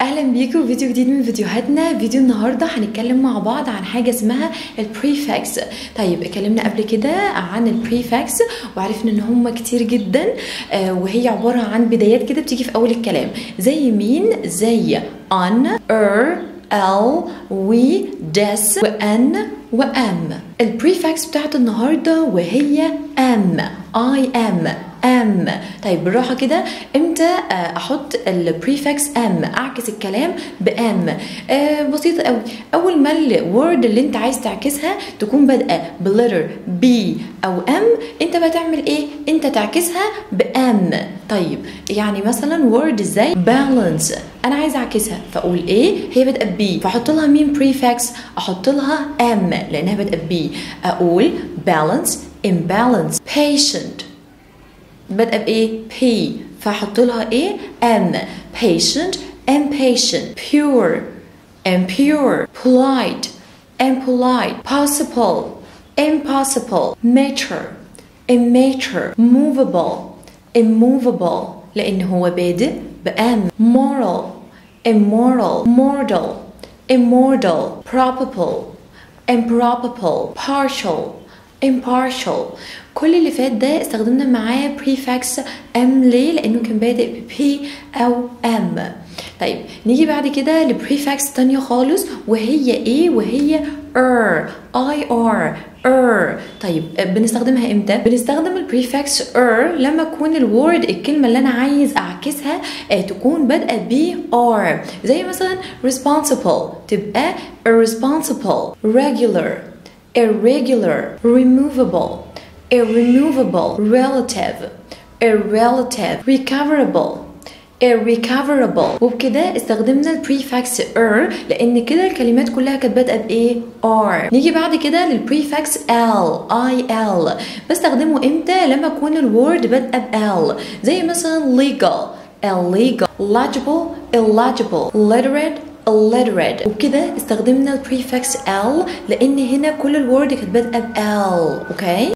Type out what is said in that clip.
اهلا بيكم في فيديو جديد من فيديوهاتنا. فيديو النهارده هنتكلم مع بعض عن حاجة اسمها ال prefix. طيب اتكلمنا قبل كده عن ال prefix وعرفنا ان هم كتير جدا، وهي عبارة عن بدايات كده بتيجي في اول الكلام، زي مين؟ زي un، er، el، و dis و in و im. ال prefix بتاعت النهارده وهي im، i m، im. طيب بالراحة كده، امتى احط ال prefix im؟ اعكس الكلام ب im. بسيطة قوي. اول ما ال word اللي انت عايز تعكسها تكون بادئه ب letter b او m، انت بقى تعمل ايه؟ انت تعكسها ب im. طيب يعني مثلا word زي balance، انا عايزه اعكسها فاقول ايه؟ هي بادئه b، فاحط لها مين prefix؟ احط لها im لانها بادئه b. اقول balance، imbalance. patient بادئه بايه؟ P، فاحط لها ايه؟ M. patient، impatient. pure، impure. polite، impolite. possible، impossible. mature، immature. movable، immovable لان هو بادئ ب M. moral، immoral. mortal، immortal. probable، improbable. partial، impartial. كل اللي فات ده استخدمنا معاه prefix im. ليه؟ لانه كان بادئ ب p او m. طيب نيجي بعد كده ل prefix تانية خالص، وهي ايه؟ وهي ir، i r، ir. طيب بنستخدمها امتى؟ بنستخدم ال prefix ir لما تكون ال word، الكلمة اللي انا عايز اعكسها، تكون بادئه ب r، زي مثلا responsible تبقى irresponsible، regular، irregular، removable، irremovable، relative، irrelative، recoverable، irrecoverable. وبكده استخدمنا ال prefix ir لان كده الكلمات كلها كانت بادئه بايه؟ r. نيجي بعد كده لل prefix il، i l. بستخدمه امتى؟ لما يكون ال word بادئه ب l، زي مثلا legal، illegal، legible، illegible، literate، illiterate. وبكده استخدمنا ال prefix il لان هنا كل ال word كانت بادئه ب l. okay.